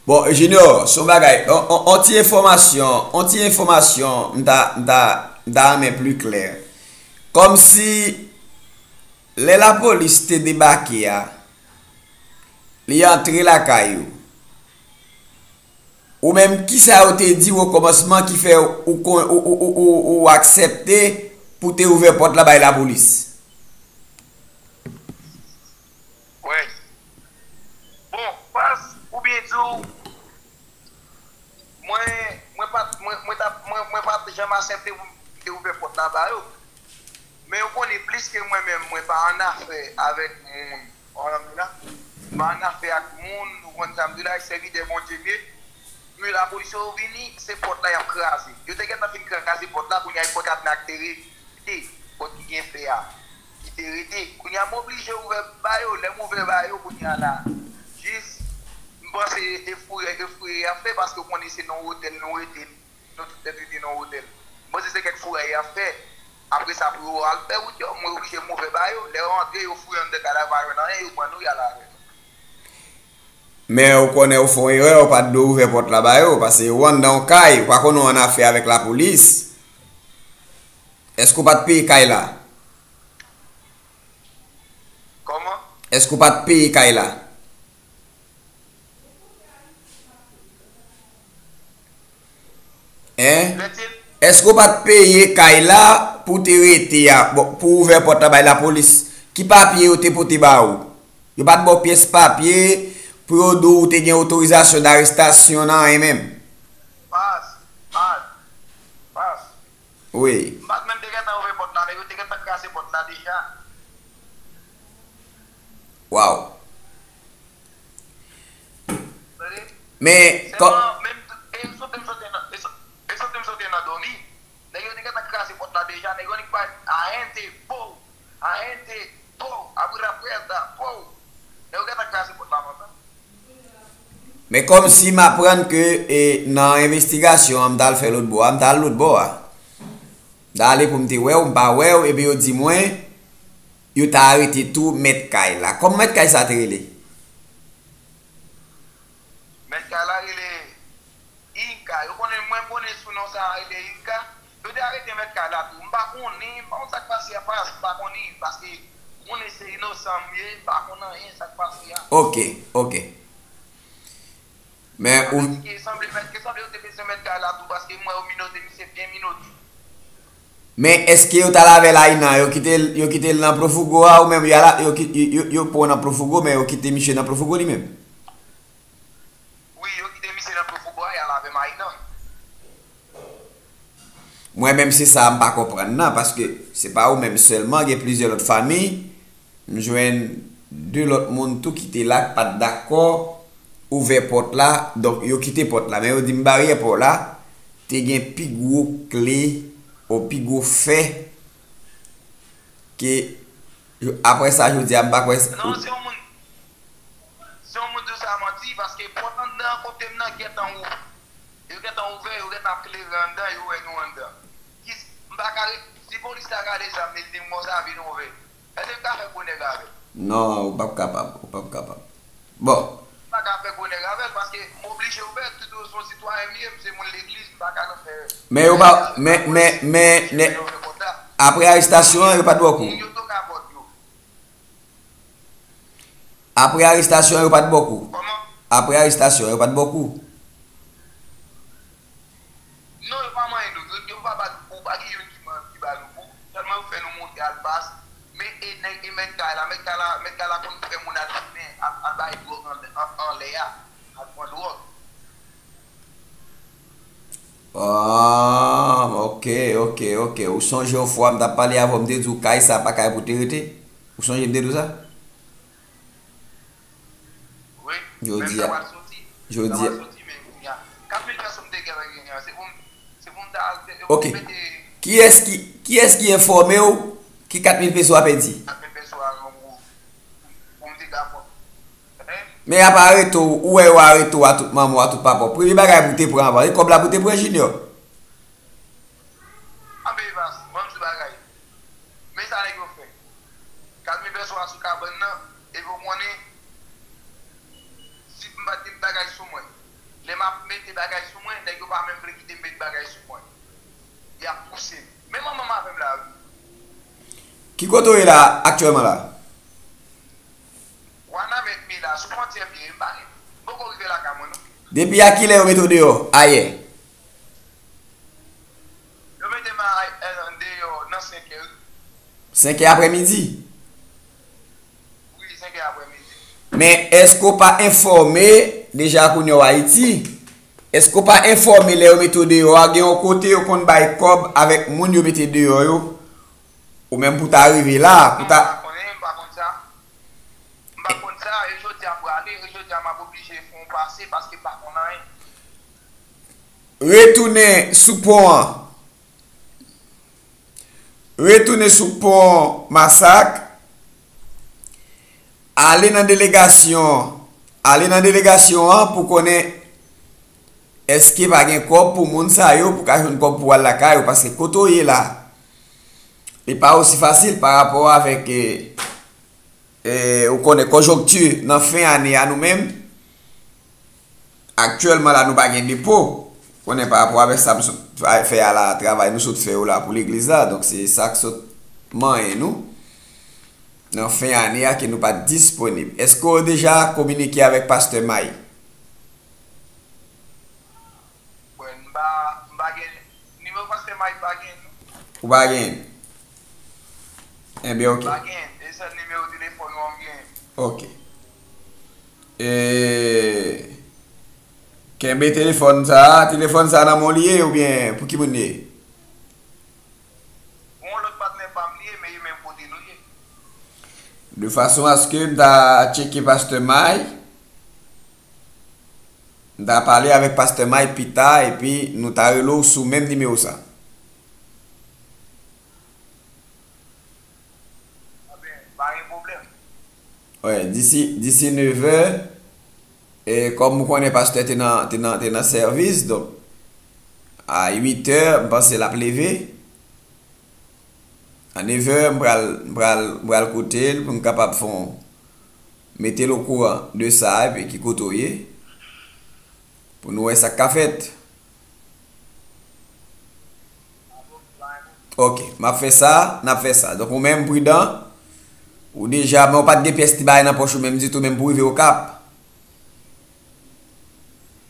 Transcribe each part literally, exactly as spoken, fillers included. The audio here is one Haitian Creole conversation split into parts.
Bon, Junior, se yon bagay, on, on, on ti enfòmasyon, on ti enfòmasyon, m ta, m ta, m ta renmen pli klè. Kòmsi, lè lapolis te debake a, li antre lakay ou. Ou menm, kisa yo te di w okòmansman ki fè ou, kon- ou, ou, ou, ou, ou aksepte pou te ouvè pòt la bay lapolis? Wè. Bon, pas, oubyen di w, mwen, mwen pa t, mwen, mwen t ap, mwen, mwen pa t janm aksepte pou m te ouvè pòt la ba yo. Men yo konnen plis ke mwen menm, mwen pa annafè avèk moun. Ou konprann sa m di la? M pa annafè ak moun, ou konn sa m di la, e sèvitè Bondye m ye. Men lapolis yo vini, se pòt la y ap kraze. Yo te gentan fin kraze pòt la, kounye a e pòt katnak te rete, pòt ki gen fè a, ki te rete. Kounye a m oblije ouvè ba yo, lè m ouvè ba yo, kounye a la, jis, m panse e fouye, e fouye y ap fè, paske yo konnen se nan yon otèl nou rete, nou tout nèt rete nan yon otèl. M panse se kèk fouye y ap fè. Apre sa, pou yo al fè wout yo, mwen oblije m ouvè ba yo. Lè yo antre, yo fouye anndan kay la, yo pa jwenn anyen, yo pran nou, y al avè nou. Men ou konnen ou fè yon erè, ou pa t dwe ouvè pòt la ba yo, paske ou anndan yon kay, ou pa konnen w annafè avèk lapolis. Èske ou pa t peye kay la? Kòman? Èske ou pa t peye kay la? Hein? Èske ou pa t peye kay la pou te rete a, bon, pou ouvè pòt la bay lapolis? Ki papye yo te pote ba ou? Yo pa t ba w pyès papye pou yo di w ou te gen otorizasyon darestasyon nan anyen menm? Pas, pas, pas. Wi. M pa t menm te gentan ouvè pòt la, nèg yo te gentan kraze pòt la deja. Waw. Men, kò. E soti m soti nan, e soti m soti nan dòmi. Nèg yo te gentan kraze pòt la deja. Nèg yo nik bay a ente, pow, a ente, pow, abri la puerta, pow. Nèg yo gentan kraze pòt la lontan. Men kòmsi m aprann ke e, nan envestigasyon an, m t al fè lòt bò a, m t al lòt bò a. M t ale pou m te wè w, m pa wè w, epi yo di mwen, yo t arete tou mèt kay la. Kòman mèt kay sa te rele? Mèt kay la rele Inka. Yo konnen, mwen konnen sou non sa a rele Inka. Yo te arete mèt kay la tou. M pa konnen, m pa konn sa k pase a, pas, m pa konnen, paske m konnen se inosan m ye, m pa konn anyen sa k pase a. Ok, ok. Men ou. Sanble mèt, sanble yo te bezwen mèt kay la tou, paske m wè yo minote misye byen minote. Men èske yo t al avè l a Inan, yo kite l, yo kite l nan Profugo a, ou menm yo, yo, yo, yo pran w nan Profugo, men yo kite misye nan Profugo li menm? Wi, yo kite misye nan Profugo a, y al avè m a Inan. Mwen menm se sa a m pa konprann nan, paske se pa ou menm sèlman, gen plizyè lòt fanmi, m jwenn de lòt moun tou ki te la k pa t dakò ouvè pòt la, donk yo kite pòt la, men yo di m baryè pòt la te gen pi gwo kle, o pi gwo fè ke, apre sa jodi a m pa kwè. Non, se yon moun, se yon moun di w sa manti, paske pòt anndan kote m nan gentan ouvè. Yo gentan ouvè, yo gentan ap klere anndan, yo wè nou anndan. Ki, m pa ka re-, si polis la gade zam li, li di m konsa, vin ouvè. Èske m ka fè gwo nèg avè l? Non, ou p ap kapab, ou p ap kapab. Bon. M pa ka fè gwo nèg avè l, paske m oblije ouvè, tout se yon sitwayen m ye, m se moun legliz, m pa ka nan fè. Men yo pa, men, men, men, men, apre arestasyon an, yo pa t ba w kou? Moun yo toke a pòt yo. Apre arestasyon an, yo pa t ba w kou? Kòman? Apre arestasyon an, yo pa t ba w kou? Non, yo pa manyen nou. Yo, yo pa ba nou kou. Pa gen youn ki man-, ki ba nou kou. Sèlman yo fè nou monte al pas. Men e nèg, e mèt kay la, mèt kay la, mèt kay la konn fè moun al fimen, al, al bay dwòg an, an, anlè a, al pran dwòg. Ah, ok, ok, ok. Ou sonje yon fwa m t ap pale avè w, m te di w kay sa pa kay pou te rete? Ou sonje m te di w sa? Wi, jodi a, jodi a. Ok. Kiyès ki, kiyès ki enfòme w ki kat mil peso a pèdi? Kat mil peso a pou, pou m te ka pran. Men y ap arete w, ou wè yo arete w a tout manman w, a tout papa w. Premye bagay pou w te pran avan, e kòb la pou w te pran, Junior. Anben Evas, ban m di w bagay. Men sa nèg yo fè. Kat mil peso a sou kabann nan, epi w konnen, si m pa t gen bagay sou mwen, bagay sou mwen, nèg yo pa menm vle kite m met bagay sou mwen. Y ap pouse m. Men manman m avè m la, wi. Ki kote w ye la, aktyèlman la? Wanament m ye la, sou fwontyè m ye, m pa gen, m poko rive lakay mwen, non. Depi a kilè yo mete w deyò, ayè? Yo mete m a, eh, deyò nan senkè, wi. Senkè aprèmidi? Wi, senkè aprèmidi. Men, èske w pa enfòme deja kounye a w Ayiti? Èske w pa enfòme lè yo mete w deyò a, gen yon kote yo konn bay kòb avèk moun yo mete deyò yo? Ou menm pou ta rive la, pou ta. M pa konnen, m pa konn sa. M pa konn sa, e jodi a m prale, e jodi a m ap oblije fè yon pase paske m pa konn anyen. Retounen sou pon an. Retounen sou pon Masak. Ale nan delegasyon, ale nan delegasyon an pou konnen èske pa gen kòb pou moun sa yo, pou ka jwenn kòb pou al lakay yo, paske kote w ye la, li pa osi fasil pa rapò avèk, eh, eh, ou konnen konjonkti nan fen ane a nou menm. Aktyèlman la, nou pa gen depo. Konnen pa rapò avèk sa m sot fè a la, travay nou sot fè yo la pou legliz la, donk se sa k sot manyen nou nan fen ane a ke nou pa t disponib. Èske w deja kominike avèk pastè May? Mwen, m pa, m pa gen nimewo pastè May, m pa gen, non. Ou pa gen? Enben, ok. M pa gen. E sèl nimewo telefòn ou an m gen. Ok. E, kenbe telefòn sa a, telefòn sa a nan men w li ye oubyen pou ki moun li ye? Yon lòt patnè pa m li ye, men e menm kote nou ye. De fason aske m ta tcheke pastè May, m ta pale avèk pastè May pita, epi nou ta rele w sou menm nimewo sa. Ebyen, pa gen pwoblèm. Wè, disi, disi nevè, e kòm ou konnen pastè te nan, te nan, te nan sèvis, donk, a uit è, m panse l ap leve. A nevè, m pral, m pral, m pral koute l pou m kapab fè yon, mete l okouran de sa, epi ki kote w ye, pou nou wè sa k ka fèt. Ok, m ap fè sa, n ap fè sa. Donk, ou menm, pridan, ou deja, men ou pa t gen pyès ti bagay nan pòch ou menm ditou, menm pou rive Okap?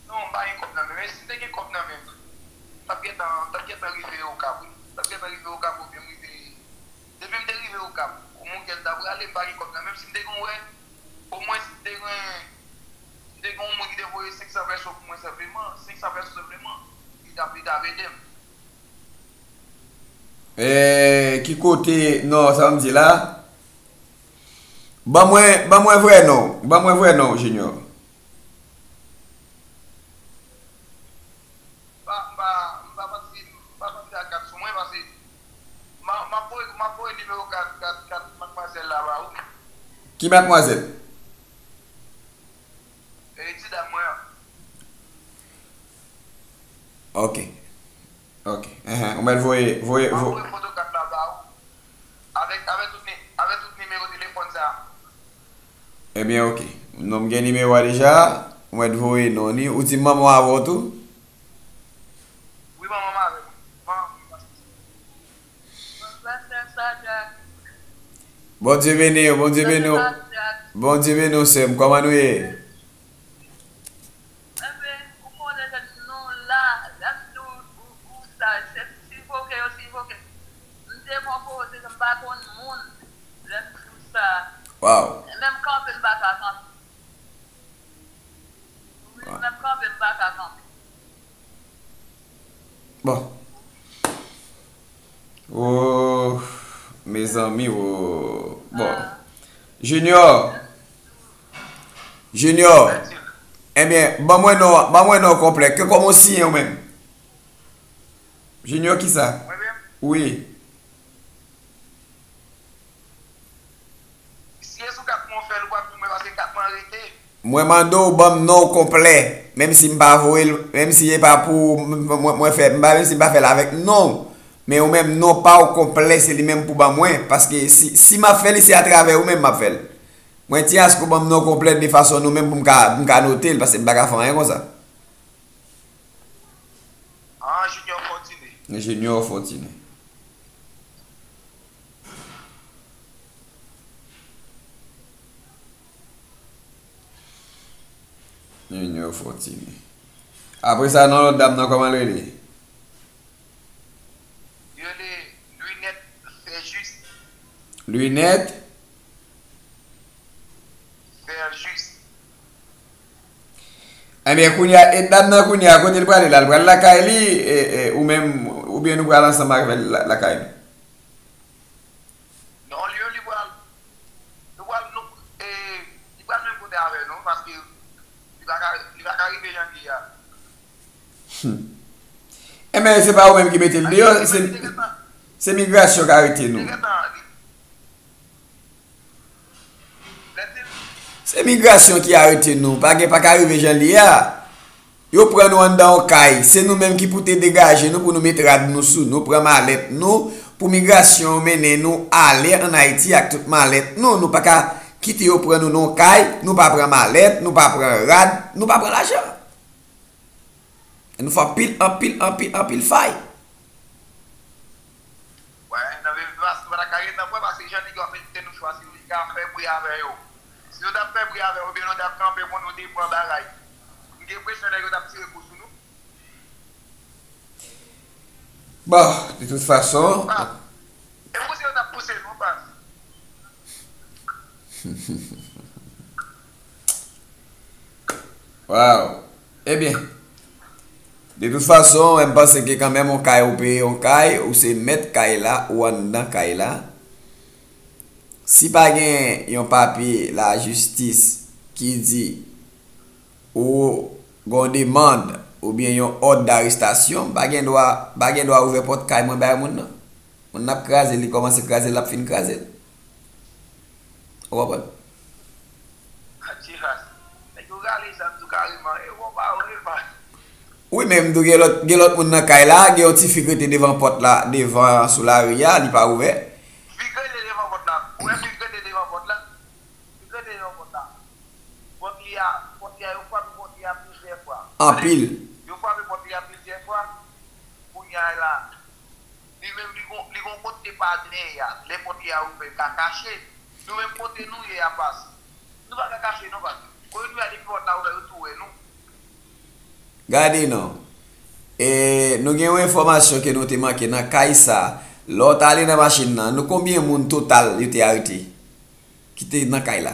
Non, m pa gen kòb nan men m. Men si m te gen kòb nan men m, m t ap gentan, m t ap gentan rive Okap, wi. M t ap gentan rive Okap, oubyen m rive. Depi m te rive Okap, kòm ou kwè l ta prale, m pa gen kòb nan men m. Si m te gen, wè, omwen si m te gen, si m te gen yon moun ki te voye senk san pèso pou mwen senpleman, senk san pèso senpleman, li t ap, li t ap ede m. E, ki kote, non, sa m di la? Ban mwen, ban mwen vrè non. Ban mwen vrè non, Junior. M pa, m pa, m pa panse, m pa panse a kat sou mwen, paske m a, m ap voye, m ap voye nimewo kat, kat, kat madmwazèl la ba ou. Ki madmwazèl? E, ti dam mwen an. Ok. Ok. Enhen. Ou mèt voye, voye, m ap vo- voye foto kat la ba ou. Avèk, avèk tout ni-, avèk tout nimewo telefòn sa a. Ebyen, ok. Non, m gen nimewo a deja. Ou mèt voye non li. Ou di manman w avè w tou? Wi, manman m avè m. Manman m. Pastè Sadak. Bondye beni w, Bondye beni w. Pastè Sadak. Bondye beni w, sè m. Kòman nou ye? Enben, ou konnen ke nou la, lè m di w, ou, ou sa, se sivoke yo sivoke. M te pran poze, m pa konn moun, lè m di w sa. Waw. Menm kanpe, m pa ka kanpe. Wi, menm kanpe, m pa ka kanpe. Bon. Oh, mezanmi, oh. Bon. Junior. Junior. Enben, ban mwen non, ban mwen non konplè. Ke kòman w siyen ou menm? Junior kisa? Mwen menm? Wi. Si e sou kat mwen w fè l, ou pral jwenn mwen paske kat mwen rete. Mwen mande w ban m non w konplè, menm si m pa voye l, menm si e pa pou mwen, mwen fè, m pa, menm si m pa fè l avèk non w, men ou menm non pa w konplè, se li menm pou ban mwen, paske si, si m ap fè li, se atravè ou menm m ap fè l. Mwen ti aske w ban m non w konplè de fason nou menm pou m ka, pou m ka note l, paske m pa ka fè anyen konsa. Junior Fortuné. Junior Fortuné. Apre sa, non, lòt dam nan, kòman l rele? Yo rele Lunette Ferjus. Lunette? Ferjus. Ebyen, kounye a, e dam nan kounye a, kote l prale la? L pral lakay li, e, e, ou menm, oubyen nou pral ansanm avè l la, lakay nou? Non, li, li pral, nou pral, nou, e, li pral menm kote avè nou, paske li pa ka, li pa ka rive jan li ye a. Hmm. Ebyen, se pa ou menm ki mete l deyò, se, se migrasyon k arete nou. Se migrasyon ki arete nou. Pa gen, pa ka rive jan l ye a. Yo pran nou anndan yon kay. Se nou menm ki pou te degaje nou, pou nou met rad nou sou nou, pran malèt nou, pou migrasyon mennen nou ale ann Ayiti ak tout malèt nou. Nou pa ka kite yo pran nou nan yon kay, nou pa pran malèt, nou pa pran rad, nou pa pran lajan. Nou fè anpil, anpil, anpil, anpil fay. Wè, nan Vegas, nou pa ta ka ret nan pwen, paske jan nèg yo ap mete nou chwa, si nou te ka fè bri avè yo. Si nou t ap fè bri avè yo, oubyen nou t ap kanpe pou nou te pran bagay. M gen enpresyon nèg yo t ap tire kou sou nou. Bon, de tout fason. Ah. E pouse yo t ap pouse nou, pas. Wow. Ebyen, de tout fason, m panse ke kanmenm yon kay, ou peye yon kay, ou se mèt kay la, ou anndan kay la. Si pa gen yon papye lajistis ki di ou gen yon demann oubyen yon òd darestasyon, m pa gen dwa, m pa gen dwa ouvè pòt kay mwen bay moun nan. Moun nan ap kraze, li kòmanse kraze, l ap fin kraze l. Ou konprann? Atchivas. Nèg yo rale zam tou kareman. E ou pa wè pa. Wi, men m tou gen lòt, gen lòt moun nan kay la, gen yon ti fi k rete devan pòt la, devan sou lari a, li pa ouvè. Fi k rete devan pòt la. Ou wè fi k rete devan pòt la? Li rete nan pòt la. Pòt li a, pòt li a, yo frape pòt li a plizyè fwa. Anpil. Yo frape pòt li a plizyè fwa. Kounye a la, li menm li gon, li gon kote pa dèyè a. Lè pòt li a ouvè, l ka kache. Nou menm kote nou ye a, pas. Nou pa ka kache non, pas. Kote nou ye a, depi pòt la ouvè, yo tou wè nou. Gade non. E, nou gen yon enfòmasyon ke nou te manke nan kay sa. Lè w t ale nan machin nan, nou konbyen moun total yo te arete? Ki te nan kay la?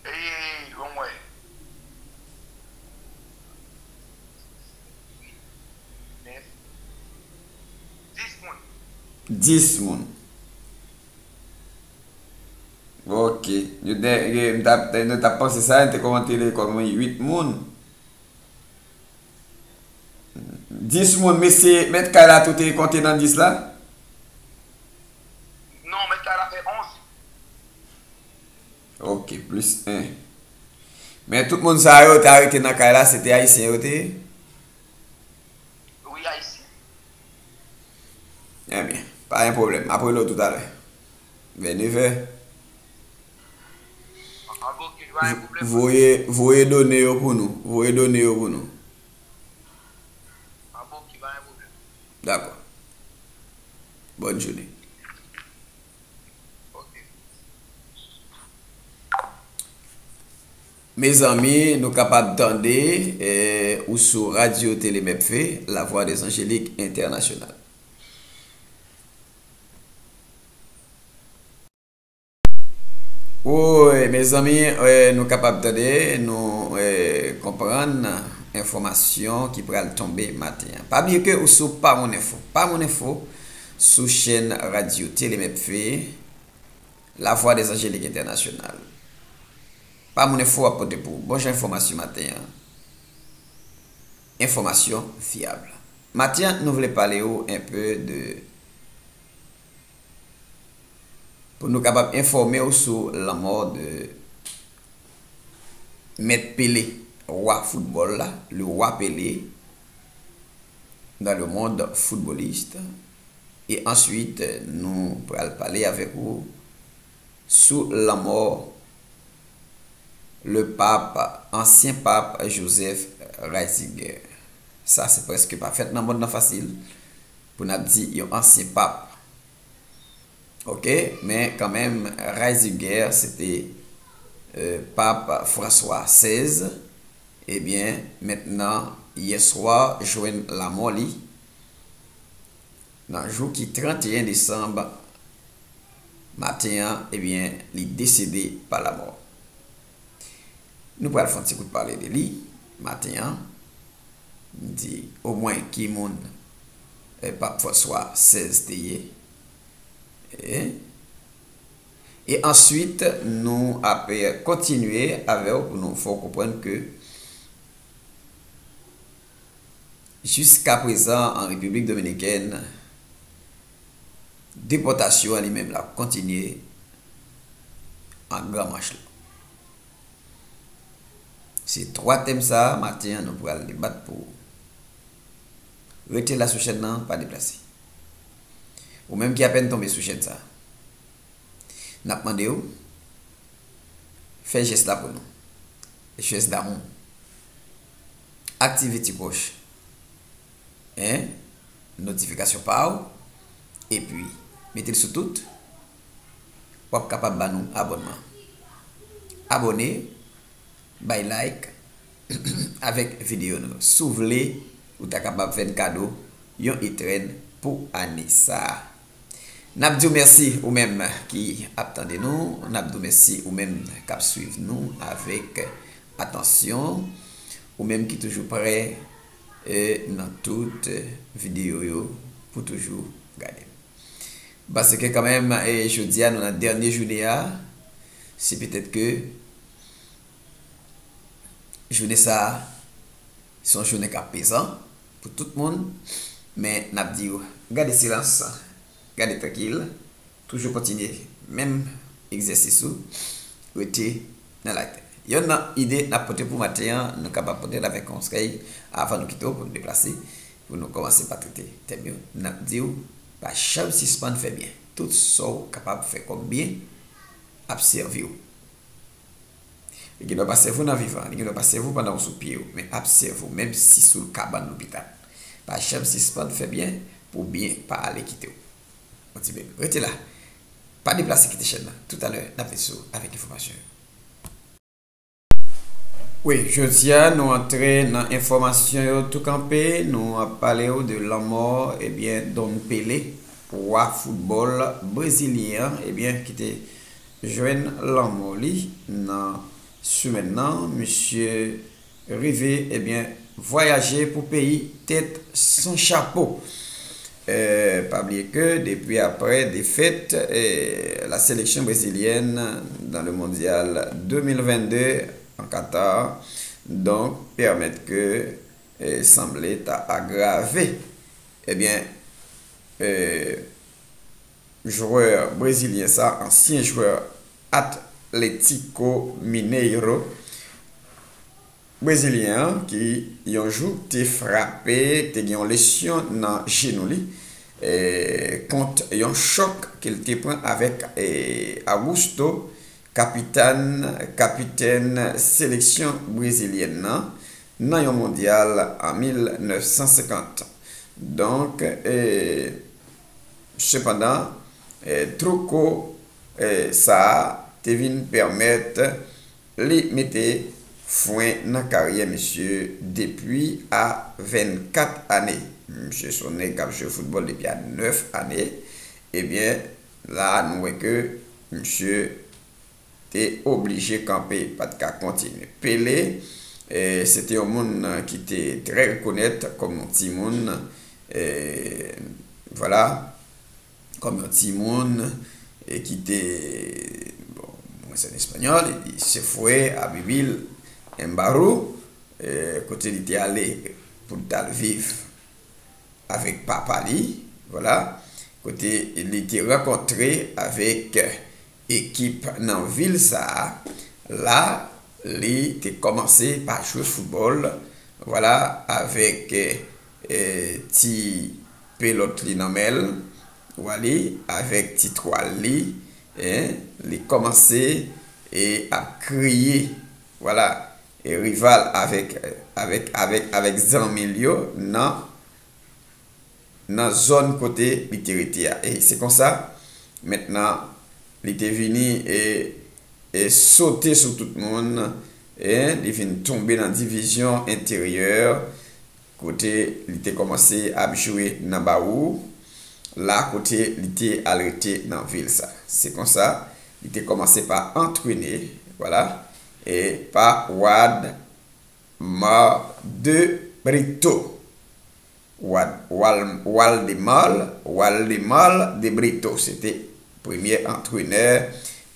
Ey, bon, mwen. Nèf. Dis moun. Dis moun. Ok. Yo te, yo, m t ap, nou t ap panse sa, nou te kòmante li kòm uit moun. Dis moun, mesye, mèt kay la tou te konte nan dis la? Non, mèt kay la fè onz. Ok, plis en. Men tout moun sa yo te arete nan kay la, se te ayisyen yo te ye? Wi, ayisyen. Ebyen, pa gen pwoblèm. M ap rele w toutalè. Vè nevè. Voye, voye done yo pou nou. Voye done yo pou nou. Dakò. Bòn jounen. Mezanmi, nou kapab tande, eh, ou sou Radyo Tele Mepfe, La Voix des Angéliques Internationales. Woy, mezanmi, eh, nou kapab tande, nou, eh, konprann enfòmasyon ki pral tonbe maten an. Pa bliye ke ou sou Pa Moun Enfo. Pa Moun Enfo sou chèn Radyo Tele Mepfe, La Voix des Angéliques Internationales. Pa Moun Enfo ap pote pou ou bon jan enfòmasyon maten an. Enfòmasyon fyab. Maten an, nou vle pale ou enpe de, pou nou kapab enfòme ou sou lanmò de Mèt Pele, wa foutbòl la, le roi Pelé dans le monde footballiste. E answit, nou pral pale avèk ou sou lanmò le pap, ansyen pap Joseph Ratzinger. Sa se prèske pa fèt nan mond lan fasil pou n ap di yon ansyen pap. Oke, men kanmenm, Ratzinger, se te, euh, pap Franswa sèz, ebyen, mentnan, yèswa, jwenn lanmò li, nan jou ki trannteyen desanm maten an, ebyen, li desede pa lanmò. Nou pral fè yon ti kout pale de li maten an. Di omwen ki moun, eh, Pap Franswa sèz te ye. E, e answit, nou ap, eh, kontinye avè w pou nou fè w konprann ke jiska prezan an Repiblik Dominikèn, depòtasyon an li menm l ap kontinye an gran mach la. Se twa tèm sa a, maten an, nou pral debat pou rete la sou chèn nan, pa deplase. Ou menm ki apèn tonbe sou chèn sa a, n ap mande w, fè jès la pou nou. Jès damou. Aktive ti klòch, en, notifikasyon pa w, epi mete l sou tout, w ap kapab ba nou abònman. Abòne, bay like avèk videyo nou. Si w vle, ou ta kapab fè n kado yon etrenn pou ane sa a. N ap di w mèsi ou menm ki ap tande nou. N ap di w mèsi ou menm k ap swiv nou avèk atansyon. Ou menm ki toujou prè, e, nan tout videyo yo pou toujou gade. Paske kanmenm, e, jodi a, nou nan dènye jounen a. Se petèt ke jounen sa a, se yon jounen k ap pezan pou tout moun. Men n ap di w, gade silans, gade trankil, toujou kontinye menm egzèsis ou, rete nan latè. Yonn nan ide n ap pote pou maten an, nou kapab pote l avèk konsèy avan nou kite w pou nou deplase, pou nou kòmanse pa trete tèm yo. N ap di w, pa janm sispann fè byen. Tout sa w kapab fè kòm byen ap sèvi w. Li gen dwa pa sèvi w nan vivan, li gen dwa pa sèvi w pandan w sou pye w, men ap sèvi w menm si sou kabann lopital. Pa janm sispann fè byen pou byen pa ale kite w. Yon ti bèl. Rete la. Pa deplase kite chèn nan. Toutalè, n ap vin sou avèk enfòmasyon yo. Wi, jodi a, nou antre nan enfòmasyon yo tou kanpe. Nou ap pale w de lanmò, ebyen, Don Pele, wa foutbòl brezilyen an, ebyen, ki te jwenn lanmò li nan semèn nan. Misye rive, ebyen, vwayaje pou peyi tèt san chapo. Eh, pa bliye ke depi aprè defèt, eh, la sélection brésilienne dans le mondial deux mille vingt-deux en Qatar, donk, pèmèt ke, eh, sanble ta agrave, ebyen, eh, jwè brezilyen sa, ansyen jwè Atlético Mineiro brezilyen an, ki yon jou te frape, te gen yon lesyon nan jenou li, e, kont yon chòk ke l te pran avèk, e, Augusto, kapitan, kapitèn seleksyon brezilyèn nan, nan yon mondyal an mil nèf san senkant. Donk, e, sepandan, e, twouko, e, sa a te vin pèmèt li mete fwen nan karyè misye depi a vennkat ane. Misye se yon nèg k ap jwe foutbòl depi a nèf ane. Ebyen, la a, nou wè ke misye te oblije kanpe, pa t ka kontinye. Pele, eh, se te yon moun, eh, ki te trè rekonèt kòm yon timoun, eh, vwala, kòm yon timoun, e ki te, bon, mwen se an espanyòl, e se fue a vivir en Barú, eh, kote li te ale pou l t al viv avèk papa li, vwala, kote li te rankontre avèk ekip nan vil sa a, la li te kòmanse pa jwe foutbòl, vwala, avèk, eh, ti pelòt li nan men l, vwala, avèk ti twal li, eh, li kòmanse, eh, ap kreye, vwala, e, rival avèk, avèk, avèk, avèk zanmi l yo nan, nan zòn kote li te rete a. E se konsa, mentnan, li te vini e, e sote sou tout moun, e li vin tonbe nan divizyon enteryè, kote li te kòmanse ap jwe nan Bawour, la kote li te al rete nan vil sa. Se konsa, li te kòmanse pa antrenè, vwala, e pa Wad Mar de Brito. Wad, Wal, Waldemar, Waldemar de Brito, se te premye antrenè,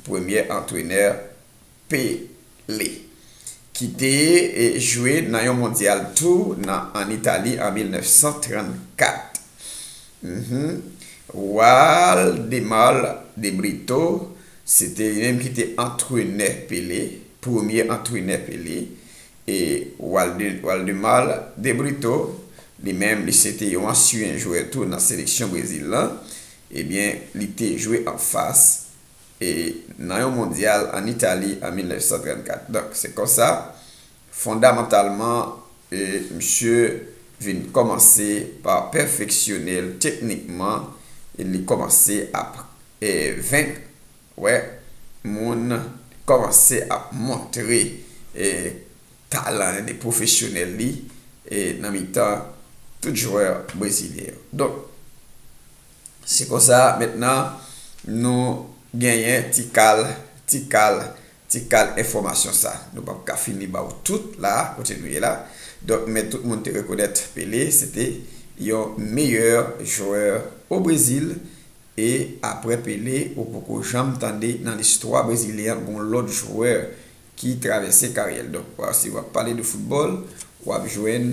premye antrenè Pele, ki te, e, jwe nan yon mondyal tou nan, ann Itali an mil nèf san trannkat. Mhm. Waldemar de Brito, se te li menm ki te antrenè Pele, premye antrenè Pele. E Walde-, Waldemar de Brito, li menm, li se te yon ansyen jwè tou nan seleksyon Brezil lan. Ebyen, li te jwe anfas e nan yon mondyal ann Itali an mil nèf san trannkat. Donk, se konsa, fondamantalman, e, misye vin kòmanse pa pèfeksyone l teknikman, e li kòmanse ap, e, venk, wè, moun kòmanse ap montre, e, talan de pwofesyonèl li, e, nan mitan tout jwè brezilyen yo. Donk, se konsa, mentnan, nou genyen ti kal, ti kal, ti kal enfòmasyon sa. Nou p ap ka fini ba w tout la, kote nou ye la. Donk, men tout moun te rekonèt Pele, se te yon meyè jwè o Brezil. E apre Pele, ou poko janm tande nan listwa brezilyen an gon lòt jwè ki travèse karyè l. Donk, w a, si w ap pale de foutbòl, w ap jwenn,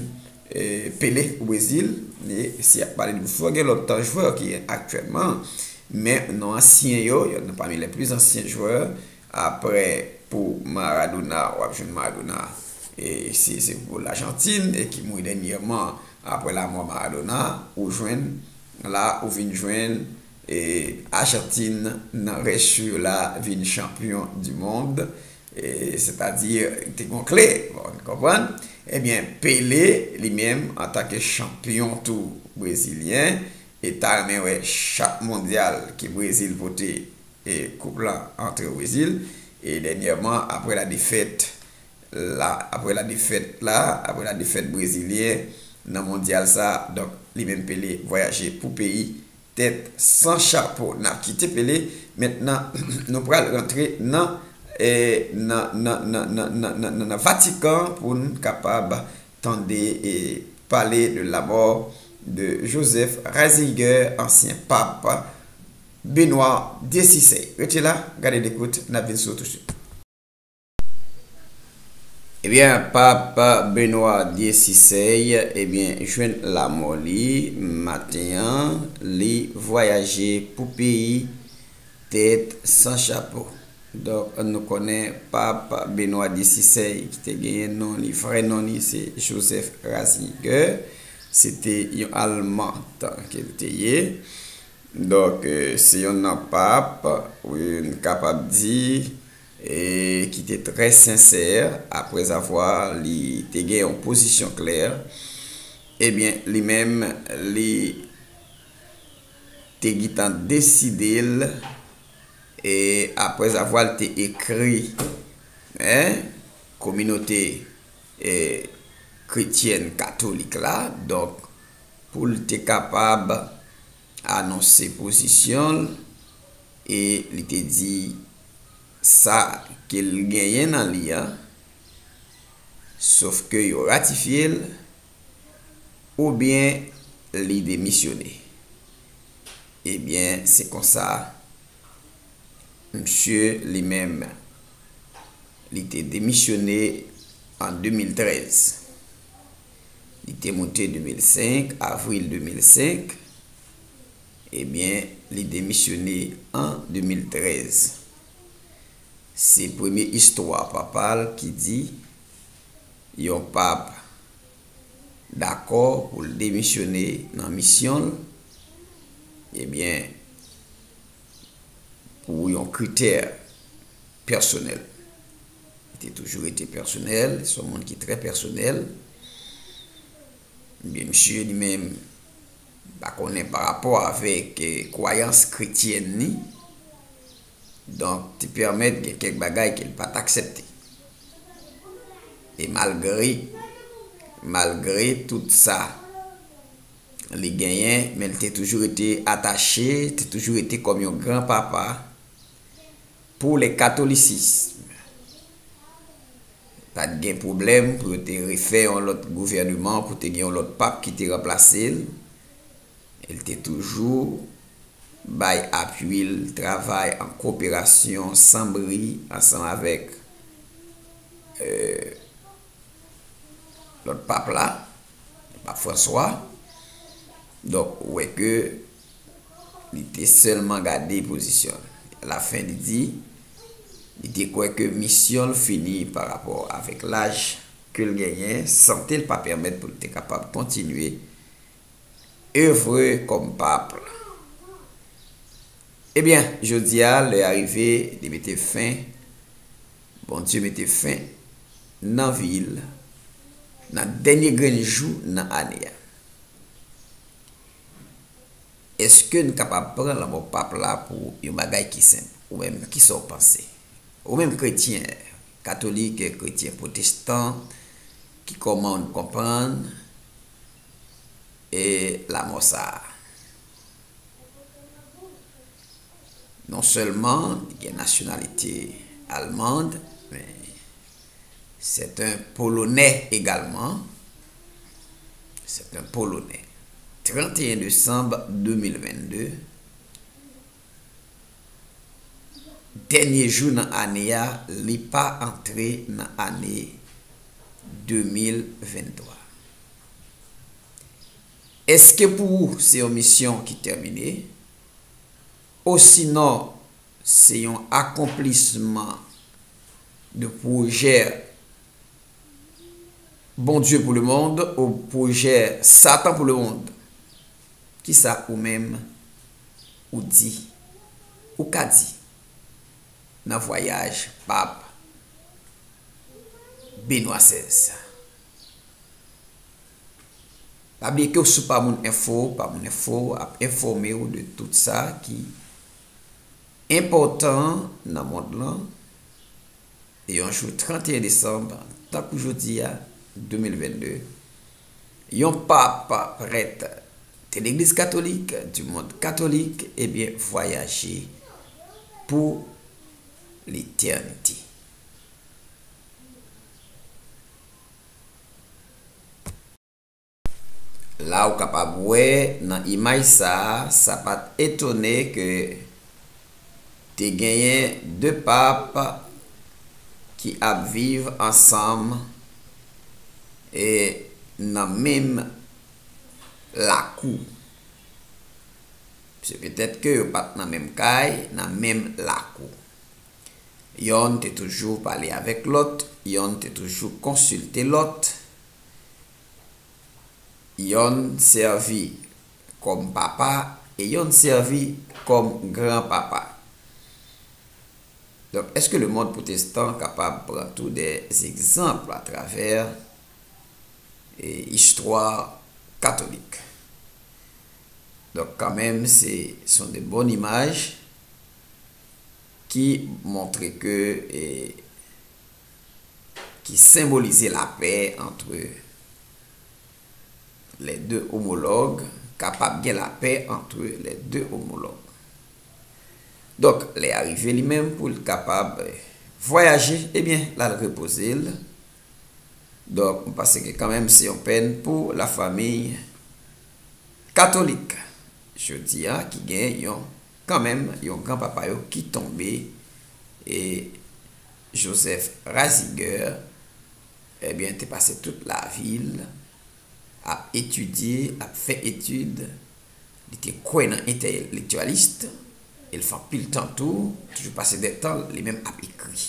e, Pele o Brezil. E si y ap pale de foutbòl, gen lòt jwè ki aktyèlman. Men nan ansyen yo, youn nan pami les plus anciens joueurs, apre pou Maradona, w ap jwenn Maradona. E se, se pou Lajantin, e ki mouri dènyèman apre lanmò Maradona, ou jwenn, la, ou vin jwenn, e, Ajantin nan rès yo la vin chanpyon di mond, e, sètadi, te gon kle, bon, n konprann? Ebyen, Pele, li menm, antanke chanpyon tou brezilyen, e ta renmen wè chak mondyal ke Brezil pote, e, koup lan antre o Brezil. E dènyèman, apre la defèt la, apre la defèt la, apre la defèt brezilyen nan mondyal sa, donk, li menm Pele vwayaje pou peyi tèt san chapo. N ap kite Pele, mentnan, nou pral rantre nan, e, nan, nan, nan, nan, nan, nan, nan, nan Vatikan pou n kapab tande e pale de la mort de Joseph Ratzinger, ansyen pap Benoît dix-six. Rete la, gade dekout, n ap vin sou tousuit. Ebyen, pap Benoît dix-six, ebyen, jwenn lanmò li maten an, li vwayaje pou peyi tèt san chapo. Donk, nou konnen pap Benoît dix-six, ki te genyen non li, vrè non li, se Joseph Ratzinger. Se te yon Alman tan ke l te ye. Donk, e, se yon nan pap, wi, n kapab di, e ki te trè sensè, aprèzavwa li te gen yon pozisyon klè, ebyen, li menm, li te gentan deside l, e aprèzavwa l te ekri, en, kominote, e, kretyèn katolik la, donk, pou l te kapab anonse pozisyon l, e li te di sa ke l genyen nan li a, sof ke yo ratifye l, oubyen li demisyone. Ebyen, se konsa, misye li menm, li te demisyone an de mil trèz. Li te moute de mil senk, avril de mil senk. Ebyen, li demisyone an de mil trèz. Se premye istwa papa l ki di yon pap dakò pou l demisyone nan misyon l, ebyen, pou yon kritè pèsonèl. te toujou rete pèsonèl, se yon moun ki trè pèsonèl. Ebyen, misye li menm pa konnen pa rapò avèk, eh, kwayans kretyèn li. Donk, te pèmèt gen kèk bagay ke l pa t aksepte. E malgre, malgre tout sa li genyen, men l te toujou rete atache, te toujou rete kòm yon gran papa pou le katolisism. Pa t gen pwoblèm pou yo te refè yon lòt gouvèneman, pou te gen yon lòt pap ki te ranplase l. E l te toujou bay apui l, travay an koperasyon san bri ansanm avèk, eh, lòt pap la, pap Franswa. Donk, ou wè ke li te sèlman gade pozisyon l. Alafen, li di, li te kwè ke misyon l fini pa rapò avèk laj ke l genyen, sante l pa pèmèt pou l te kapab kontinye evre kòm pap. Ebyen, jodi a, lè a rive, li mete fen, Bondye mete fen nan vi l, nan dènye grenn jou nan ane a. Èske n kapab pran lanmò pap la pou yon bagay ki senp? Ou menm, kisa w panse? Ou menm kretyen, katolik, kretyen pwotestan, ki kòman w konprann, e, lanmò sa a? Non sèlman li gen nasyonalite almand, men c'est un Polonais également. C'est un Polonais. Trant e en desanm de mil venn de, dènye jou nan ane a, li pa antre nan ane de mil venntwa. Èske pou ou, se yon misyon ki tèmine? Osinon, se yon akonplisman de pwojè Bondye pou lemonn ou pwojè Satan pou lemonn? Kisa ou menm ou di, ou ka di nan vwayaj Pap Benwa sèz sa? Pa bliye ke w sou Pamoun Enfo, Pamoun Enfo ap enfòme w de tout sa ki enpòtan nan mond lan. E yon jou trant e en desanm, tankou jodi a, de mil venn de, yon pap prèt de legliz katolik, du monde catholique, ebyen, vwayaje pou letènite. La ou kapab wè nan imaj sa a, sa pa t etone ke te genyen de pap ki ap viv ansanm e nan menm lakou. Se petèt ke yo pa t nan menm kay, nan menm lakou. Yonn te toujou pale avèk lòt, yonn te toujou konsilte lòt. Yonn sèvi kòm papa e yonn sèvi kòm granpapa. Donk, èske lemonn pwotestan kapab pran tou de egzanp atravè, e, istwa katolik? Donk, kanmenm, se, sont de bonnes images ki montre ke, e, ki senbolize lapè antre les deux homologues, kapab gen lapè antre les deux homologues. Donk, lè a rive li menm pou l kapab, eh, vwayaje, ebyen, l al repoze l. Donk, m panse ke kanmenm se yon pèn pou lafanmi katolik jodi a ki gen yon, kanmenm, yon granpapa yo ki tonbe, e Joseph Ratzinger, ebyen, te pase tout lavi l ap etidye, ap fè etid. Li te kwè nan entelektyalist, e l fè anpil tan tou, toujou pase de tan, li menm ap ekri.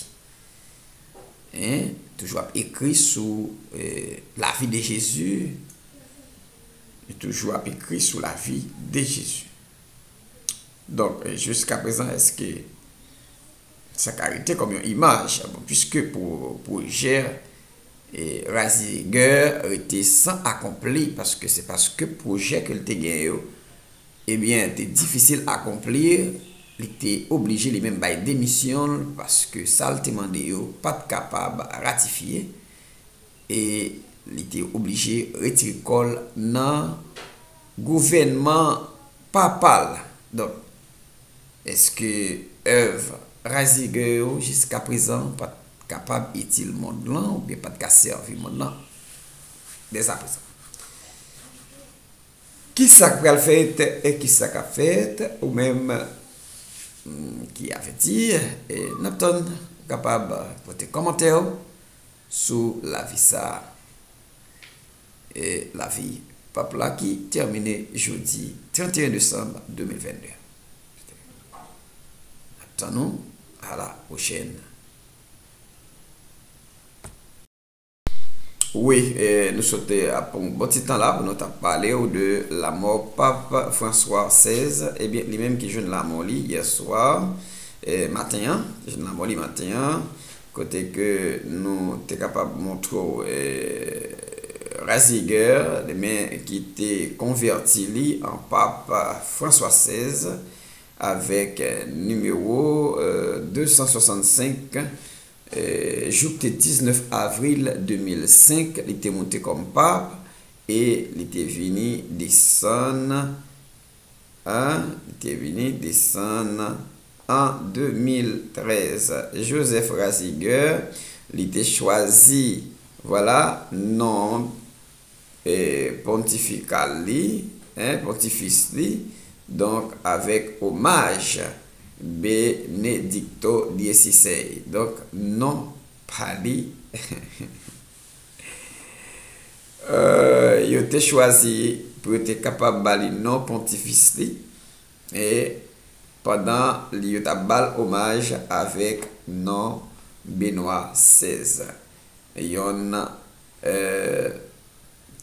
Hein? Toujou ap ekri sou, eh, la vie de Jésus. Li toujou ap ekri sou la vie de Jésus. Donk, eh, jiskaprezan, èske, Sa ka rete kòm yon imaj. Bon, piske pou pwojè e Ratzinger rete san akonpli, paske se paske pwojè ke l te gen yo, ebyen, te difisil akonpli, li te oblije li menm bay demisyon l, paske sa l te mande yo pa t kapab ratifye, e li te oblije retire kò l nan gouvènman papa l. Donk, èske èv Ratzinger yo jiska prezan pa t kapab itil mond lan oubyen pa t ka sèvi mond lan dèzaprezan? Kisa k pral fèt e kisa k ap fèt? Ou menm, mm, ki avèti, e n ap tann ou kapab pote kòmantè w sou lavi sa a. E lavi pap la ki tèmine jodi trannteyen desanm de mil vennde. N ap tann nou a la pwochèn. Wi, e, nou sot ap pran yon bon ti tan la pou nou t ap pale w de lanmò Pap François sèz. Ebyen, li menm ki jwenn lanmò li yè swa, e, maten an, jwenn lanmò li maten an, kote ke nou te kapab montre w, e, Ratzinger, men ki te konvèti li an Pap François sèz avèk, e, nimewo, e, de san swasannsenk, e, jouk te diznèf avril de mil senk, li te moute kòm pap e li te vini desann, an, li te vini desann an de mil trèz. Joseph Ratzinger, li te chwazi, vwala, non, e, pontifikal li, en, pontifis li, donk, avèk omaj Benedikto diezisèy. Donk, non pa li. E, yo te chwazi pou yo te kapab ba li non pontifis li, e pandan li, yo t ap ba l omaj avèk non Benwa sèz. Yonn, e,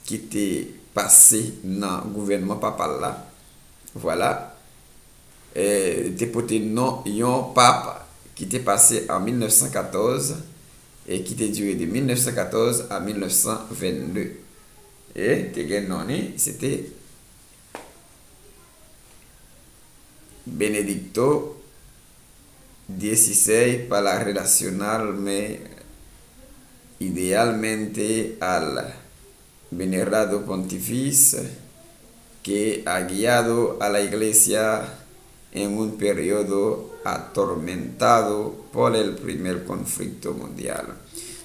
ki te pase nan gouvènman papal la. Vwala. E, te pote non yon pap ki te pase an mil nèf san katòz e ki te dire de mil nèf san katòz a mil nèf san vennde. E te gen non li, se te Benedikto diezisèy pa la relacional, me idealmente al venerado pontifis que ha guiado a la Iglesia en un periodo atormentado por el primer conflicto mundial.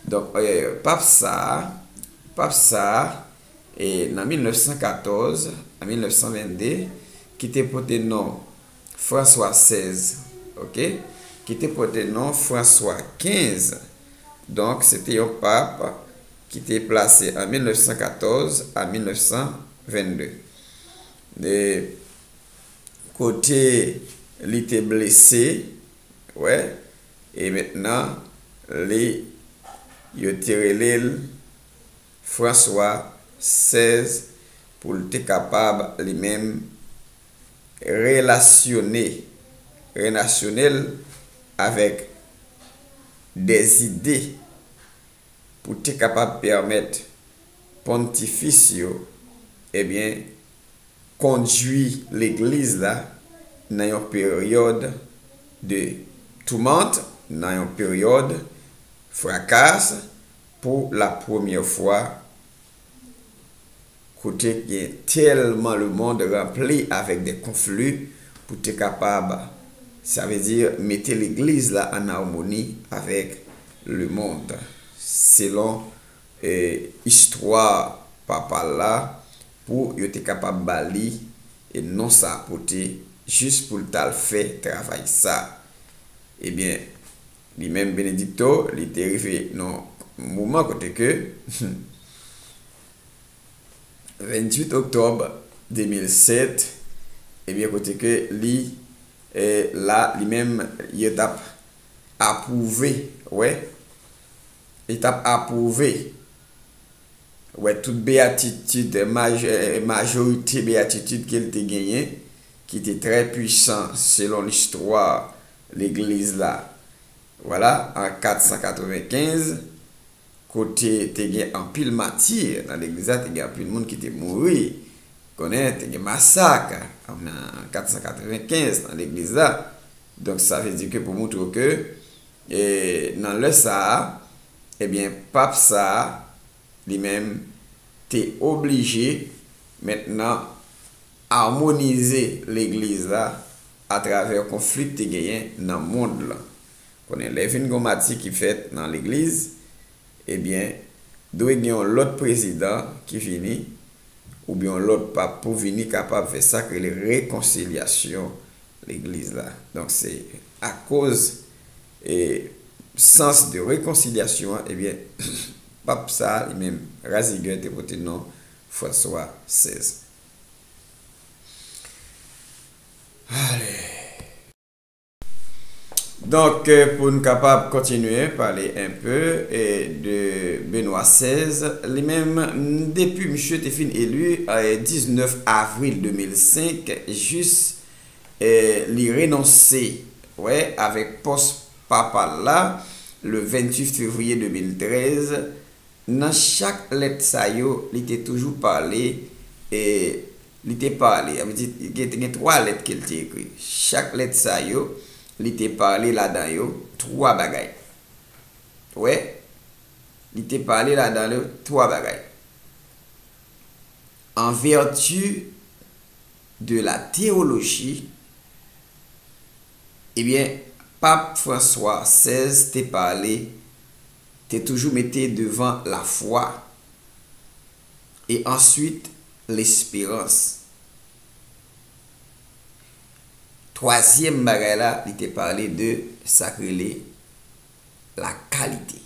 Donk, e, pap sa a, pap sa a, e, nan mil nèf san katòz a mil nèf san vennde, ki te pote non Franswa sèz, oke, ki te pote non Franswa kenz. Donk, se te yon pap ki te plase an mil nèf san katòz a mil nèf san vennde. E kote li te blese, wè, e mentnan, li, yo te rele l Franswa sèz pou l te kapab li menm relasyone, relasyone l avèk de zide pou te kapab pèmèt pontifis yo, ebyen, kondui legliz la nan yon peryòd de toumant, nan yon peryòd frakas, pou la premyè fwa, kote gen tèlman lemonn ranpli avèk de konfli pou te kapab, sa vle di, mete legliz la an amoni avèk lemonn, selon, e, istwa papal la, pou yo te kapab ba li, e, non sa pote jis pou l t al fè travay sa. Ebyen, li menm Benedikto, li te rive nan moman kote ke venntuit oktòb de mil sèt, ebyen, kote ke li, e, la, li menm, yo t ap apwouve, wè, li t ap apwouve, wè, tout beyatitid, maj-, e, majorite beyatitid ke l te genyen, ki te trè pwisan selon listwa legliz la. Vwala, an kat san katrevenkenz, kote te gen anpil mati nan legliz la, te gen anpil moun ki te mouri. Konnen, te gen masak an kat san katrevenkenz nan legliz la. Donk, sa vle di ke pou moutre w ke, e, nan lè sa a, ebyen, pap sa a, li menm, te oblije mentnan amonize legliz la atravè konfli k te genyen nan mond lan. Konnen lè vin gen yon mati ki fèt nan legliz, ebyen, dwe gen yon lòt prezidan ki vini, oubyen yon lòt pap pou vini kapab fè sa k rele rekonsilyasyon legliz la. Donk, se akoz, e, sans de rekonsilyasyon an, ebyen, pap sa a, li menm, Ratzinger te pote non François sèz. Ale. Donk, eh, pou n kapab kontinye pale enpe, eh, de Benoît sèz, li menm, depi misye te fin eli, eh, diznèf avril de mil senk jis, eh, li renonse, wè, avèk pòs papal la, le venntuit fevriye de mil trèz, nan chak lèt sa yo, li te toujou pale, e li te pale, sa vle di, gen, te gen twa lèt ke l te ekri. Chak lèt sa yo, li te pale ladan yo twa bagay. Wè, li te pale ladan yo twa bagay. En vertu de la théologie, ebyen, Pap François sèz te pale, te toujou mete devan lafwa e answit lesperans. Twazyèm bagay la, li te pale de sa k rele la kalite.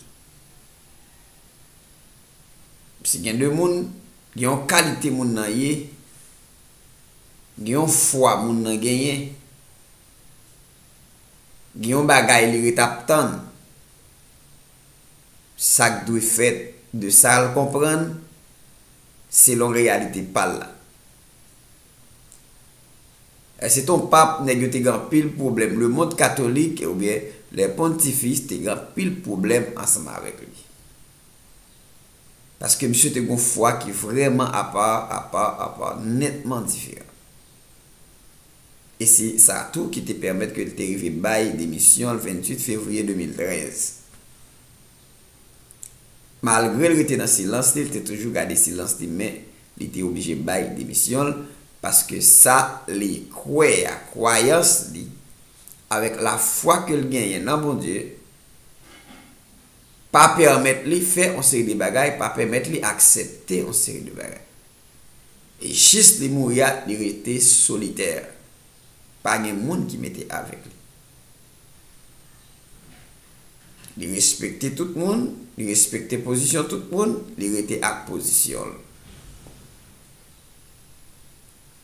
Si gen de moun, gen yon kalite moun nan ye, gen yon fwa moun nan genyen, gen yon bagay li ret ap tann, sa k dwe fèt de sa l konprann selon reyalite pa l la. E se t on pap, nèg yo te gen anpil pwoblèm. Le monde catholique, oubyen les pontifes, te gen anpil pwoblèm ansanm avèk li. Paske misye te gen yon fwa ki vrèman apa, apa, apa, nètman diferan. E se sa tou ki te pèmèt ke l te rive bay demisyon l venntuit fevriye de mil trèz. Malgre l rete nan silans li, li te toujou gade silans li, men li te oblije bay demisyon l, paske sa li kwè a, kwayans li, avèk lafwa ke l genyen nan Bondye, pa pèmèt li fè yon seri de bagay, pa pèmèt li aksepte yon seri de bagay. E jis li mouri a, li rete solitè. Pa gen moun ki mete avèk li. Li respekte tout moun, li respekte pozisyon tout moun, li rete ak pozisyon l.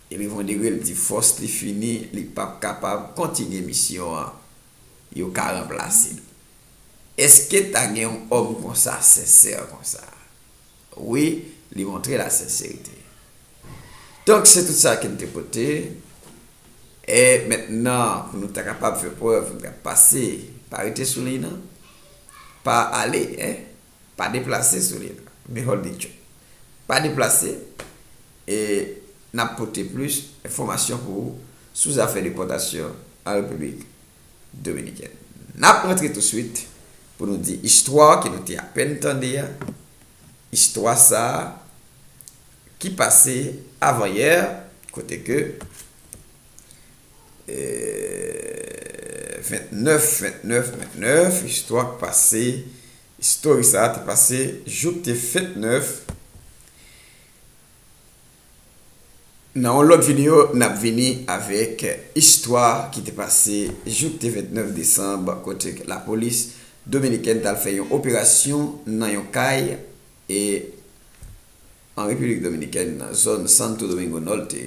E rive yon degre, l di fòs li fini, li p ap kapab kontinye misyon an. Yo ka ranplase l. Èske ta gen yon òm konsa, sensè konsa? Wi, li montre lasenserite. Donk, se tout sa ke n te pote. E mentnan, pou nou ta kapab fè prèv, nou ta pase, pa rete sou liy nan. Pa ale, en. Pa deplase sou liy nan. Men hold it yo. Pa deplase. E n ap pote plis enfòmasyon pou ou sou zafè depòtasyon an Repiblik Dominikèn. N ap rantre touswit pou nou di istwa ke nou te apèn tande a. Istwa sa a ki pase avanyè, kote ke, eh, vennèf, vennèf, vennèf, istwa k pase, istòri sa a te pase jou k te vennèf. Nan yon lòt videyo, n ap vini avèk istwa ki te pase jou k te vennèf desanm, kote lapolis dominikèn t al fè yon operasyon nan yon kay, e, an Repiblik Dominikèn, nan zòn Santo Domingo Norte,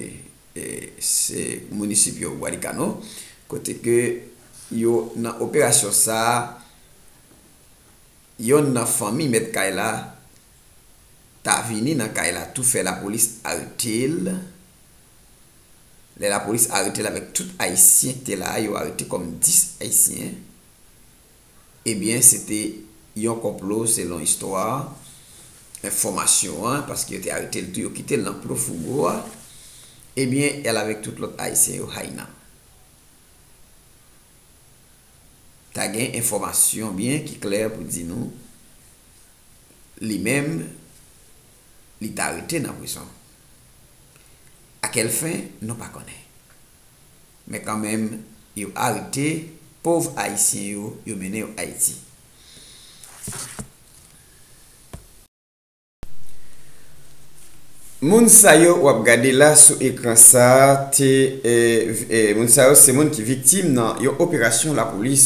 e, se municipio Guaricano, kote ke yo, nan operasyon sa a, yonn nan fanmi mèt kay la ta vini nan kay la tou fè lapolis arete l. Lè lapolis arete l avèk tout ayisyen ki te la a, yo arete kòm dis ayisyen. Ebyen, se te yon konplo, selon istwa, enfòmasyon an, paske yo te arete l tou, yo kite l nan plo fougo a. Ebyen, èl avèk tout lòt Ayisyen yo, Haïna. Ta gen enfòmasyon byen ki klè pou di nou, li menm, li ta rete nan prizon. A kèl fen, nou pa konnen. Men kanmenm, yo arete pòv Ayisyen yo, yo mennen yo Ayiti. Moun sa yo w ap gade la sou ekran sa a, te, eh, eh, moun sa yo se moun ki viktim nan yon operasyon lapolis,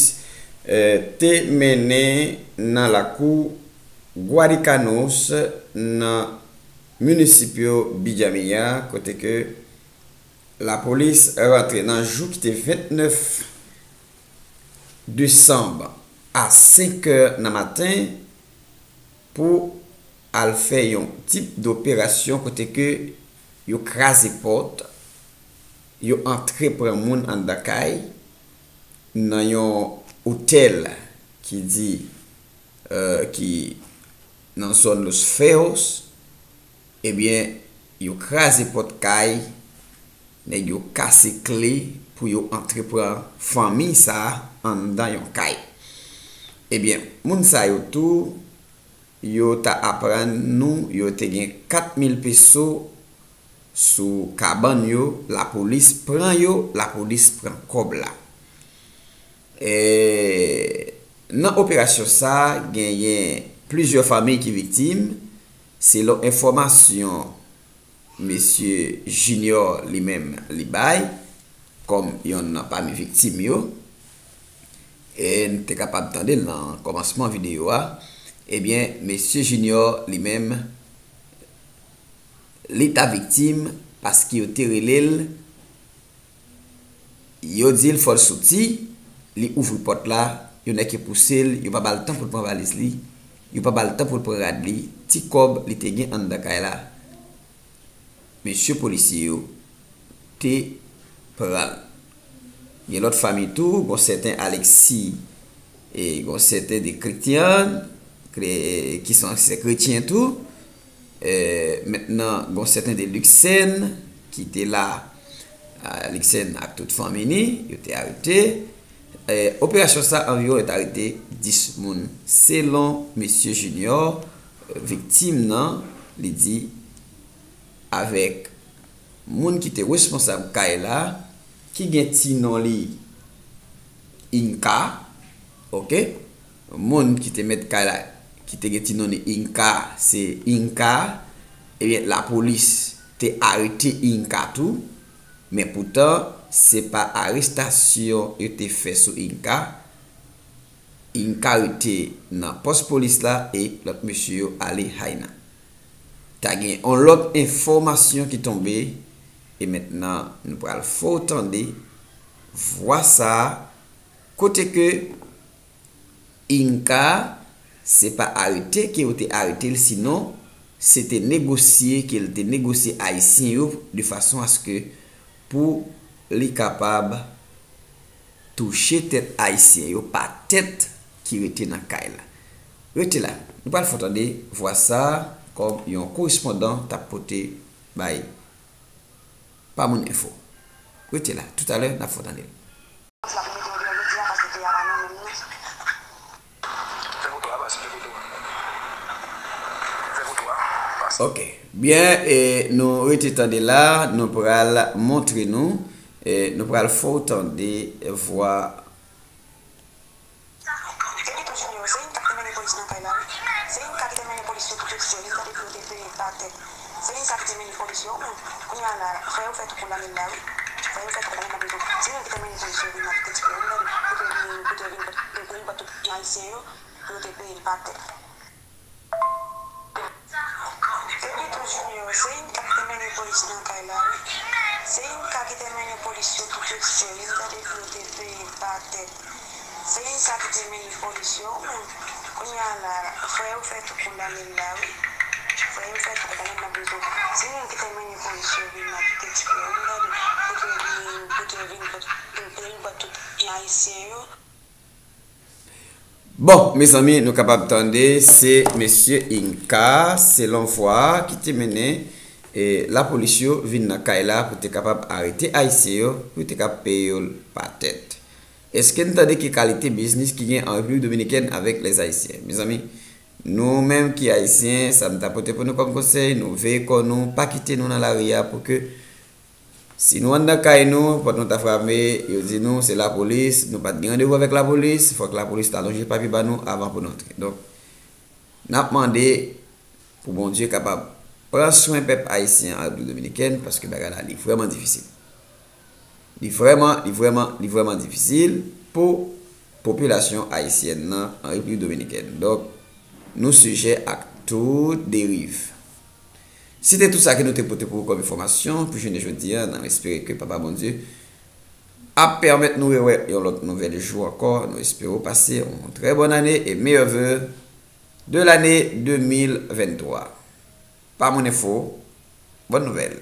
eh, te mennen nan lakou Guaricanos, nan minisipyo Bidjamia, kote ke lapolis rantre nan jou ki te vennèf desanm a senk è nan maten pou al fè yon tip doperasyon kote ke yo kraze pòt, yo antre pran moun anndan kay nan yon otèl ki di, eh, ki nan zòn Los Feos, ebyen, yo kraze pòt kay, nèg yo kase kle pou yo antre pran fanmi sa a anndan yon kay. Ebyen, moun sa yo tou, yo ta aprann nou yo te gen kat mil peso sou kabann yo, lapolis pran yo, lapolis pran kòb la. E, nan operasyon sa, genyen plizyè fanmi ki viktim, selon enfòmasyon mesye Junior li menm li bay, kòm yonn nan pami viktim yo. E n te kapab tande l nan kòmansman videyo a. Ebyen, mesye Junior li menm, li ta viktim paske yo te rele l, yo di l fò l soti, li ouvri pòt la, yo nèke pouse l, yo pa ba l tan pou l pran valiz li, yo pa ba l tan pou l pran rad li, ti kòb li te gen anndan kay la, mesye polisye yo te pran l. Gen lòt fanmi tou, gon sèten Alexis, e gon sèten de Kretyen, kre-, ki se kretyen tou. E mentnan, gon sèten de Luxen ki te la, a, Luxen ak tout fanmi ni, yo te arete. E, operasyon sa, anviwon yo te arete dis moun. Selon mesye Junior, viktim nan, li di, avèk moun ki te responsab kay la, ki gen ti non li Inka, oke? Moun ki te mèt kay la, ki te gen ti non li Inka, se Inka. Ebyen, lapolis te arete Inka tou, men poutan, se pa arestasyon yo te fè sou Inka. Inka rete nan pòs polis la e lòt mesye yo ale Haïna. Ta gen yon lòt enfòmasyon ki tonbe, e mentnan nou pral fè w tande vwa sa a, kote ke Inka, se pa arete ke yo te arete l, sinon se te negosye ke l te negosye Ayisyen yo de fason aske pou li kapab touche tèt Ayisyen yo pa tèt ki rete nan kay la. Rete la, nou pral fè w tande vwa sa a kòm yon korespondan t ap pote bay Pamoun Enfo. Rete la, toutalè, n ap fè w tande l. Fè foto a, pase fè foto a. Fè foto a, pase. Ok. Byen, e, nou rete tande la, nou pral montre nou, e, nou pral fè w tande vwa. Benito Junior, se Inka ki te mennen polis nan kay la, wi. Se Inka ki te mennen polis yo pou jete sèl, li tande pou yo te peye pa tèt. Se Inka ki te mennen polis yo, men kounye a la, frè yo fè tou kondane l la, wi. Frè yo fè tou kondane l nan prizon. Se li menm ki te mennen polis yo vin nan Petite Floride, pou te vin, pou te vin, pou te vin pran tout Ayisyen yo, pou yo te peye l pa tèt. Benito Junior, se Inka ki te mennen polis nan kay la, wi. Se Inka ki te mennen polis yo pou jete sèl, li tande pou yo te peye l pa tèt. Se Inka ki te mennen polis yo, men kounye a la, frè yo fè tou kondane l la, wi. Frè yo fè tou kondane l nan prizon. Se li menm ki te mennen polis yo vin nan Petite Floride, pou te vin, pou te vin, pou te vin pran tout Ayisyen yo. Bon, mezanmi, nou kapab tande, se mesye Inca, selon vwa ki te mennen e, lapolis yo vin nan kay la pou te kapab arete Ayisyen yo, pou te ka peye yo pa tèt. Èske n tande ki kalite biznis ki gen an Repiblik Dominikèn avèk lèzayisyen? Mezanmi, nou menm ki Ayisyen, sa n ta pote pou nou kòm konsèy, nou veye kò nou, pa kite nou nan lari a pou ke si nou anndan kay nou, pòt nou ta frape, yo di nou se lapolis, nou pa t gen randevou avèk lapolis, fòk lapolis ta lonje papye ba nou avan pou n antre. Donk, n ap mande pou Bondye kapab pran swen pèp ayisyen an Repiblik Dominikèn, paske bagay la li vrèman difisil. Li vrèman, li vrèman, li vrèman difisil pou popilasyon ayisyèn nan an Repiblik Dominikèn. Donk, nou sijè ak tout deriv. Se te tout sa ke nou te pote pou ou kòm enfòmasyon pou jounen jodi a. Nou espere ke Papa Bondye ap pèmèt nou rewè yon lòt nouvèl jou ankò. Nou espere w pase yon trè bòn ane e meyè ve de lane de mil venntwa. Pa moun enfo, bòn nouvèl.